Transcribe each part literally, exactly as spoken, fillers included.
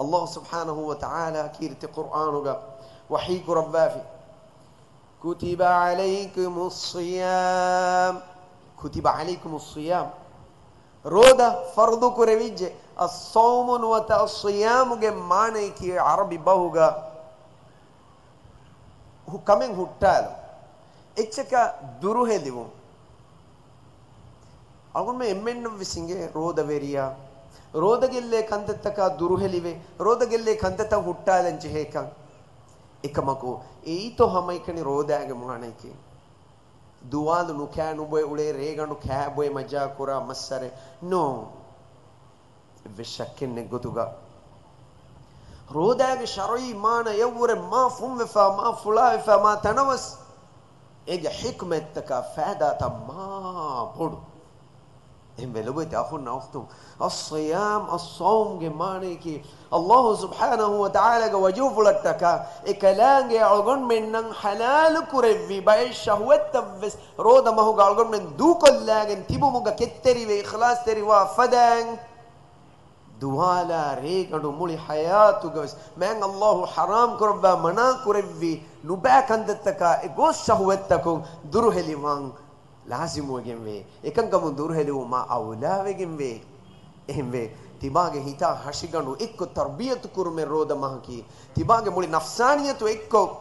ﷲ ސުބްޙާނަހޫ ވަތަޢާލާ ކީރިތި ޤުރްއާނުގަ ވަޙީ ކުރައްވާފި، كتب عليكم الصيام، كتب عليكم الصيام، ރޯދަ ފަރުޟު ކުރެވިއްޖެ. އައްޞައުމު ނުވަތަ އައްޞިޔާމުގެ މާނަޔަކީ ޢަރަބި ބަހުގަ ހު-، ކަމެއް ހުއްޓާލުން. އެއްޗަކަށް ދުރުހެލިވުން. އަޅުގަނޑުމެން އެންމެންނަށް ވެސް އިނގޭ ރޯދަވެރިޔާ، ރޯދަގެއްލޭ ކަންތައްތަކާ ދުރުހެލިވެ، ރޯދަގެއްލޭ ކަންތައްތައް ހުއްޓާލަން ޖެހޭކަން. އެކަމަކު، އެއީތޯ ހަމައެކަނި ރޯދާގެ މާނަޔަކީ؟ ދުވާލު ނުކާ ނުބޮއެ އުޅޭ، ރޭގަނޑު ކާ ބޮއެ މަޖާ ކުރާ މައްސަރެއް ނޫން. އެއްވެސް ޝައްކެއް ނެތް ގޮތުގަ، ރޯދާގެ ޝަރުޢީ މާނަޔަށްވުރެ މާ ފުންވެފަ، މާ ފުޅާވެފަ، މާ ތަނަވަސް، އޭގެ ޙިކްމަތްތަކާ ފައިދާތައް މާ ބޮޑު. އެހެންވެ ލޮބުވެތި އަޚުންނާ އުޚްތުން، އައްޞިޔާމް، އައްޞައުމްގެ މާނަޔަކީ، ﷲ ސުބްޙާނަހޫ ވަތަޢާލާގެ ވަޖުހުފުޅަށްޓަކާ އެކަލާނގެ އަޅުގަނޑުމެންނަށް ޙަލާލު ކުރެއްވި ބައެއް ޝަހުވަތްތައްވެސް ރޯދަ މަހުގަ އަޅުގަނޑުމެން ދޫކޮށްލާގެން ތިބުމުގަ ކެތްތެރިވެ އިޚްލާޞްތެރިވާ ފަދައިން، ދުވާލާ ރޭގަނޑު މުޅި ޙަޔާތުގަވެސް މާތް ﷲ ޙަރާމް ކުރައްވާ، މަނާ ކުރެއްވި ނުބައި ކަންތައްތަކާ އެ ގޯސް ޝަހުވަތްތަކުން ދުރުހެލިވާން ލާޒިމުވެގެންވޭ. އެކަންކަމުން ދުރުހެލިވުމާ އައުލާވެގެންވޭ. އެހެންވެ، ތިބާގެ ހިތާ ހަށިގަނޑު އެއްކޮށް ތަރުބިޔަތު ކުރުމެއް ރޯދަ މަހަކީ. ތިބާގެ މުޅި ނަފްސާނިއްޔަތު އެއްކޮށް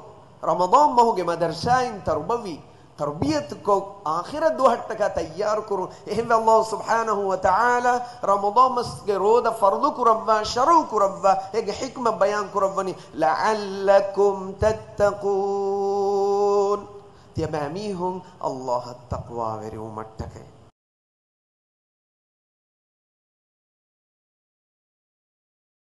ރަމަޟާން މަހުގެ މަދަރްސާއިން ތަރުބަވީ، ތަރުބިޔަތުކޮށް، އާޚިރަތް ދުވަހަށްޓަކާ ތައްޔާރުކުރުން. އެހެންވެ، ﷲ ސުބްޙާނަހޫ ވަތަޢާލާ ރަމަޟާން މަސްގެ ރޯދަ ފަރުޟު ކުރައްވާ، ޝަރުޢު ކުރައްވާ، އޭގެ ޙިކްމަތް ބަޔާން ކުރައްވަނީ، لعلكم تتقون، ތިޔަބައިމީހުން ﷲ އަށް ތަޤްވާވެރިވުމަށްޓަކައި.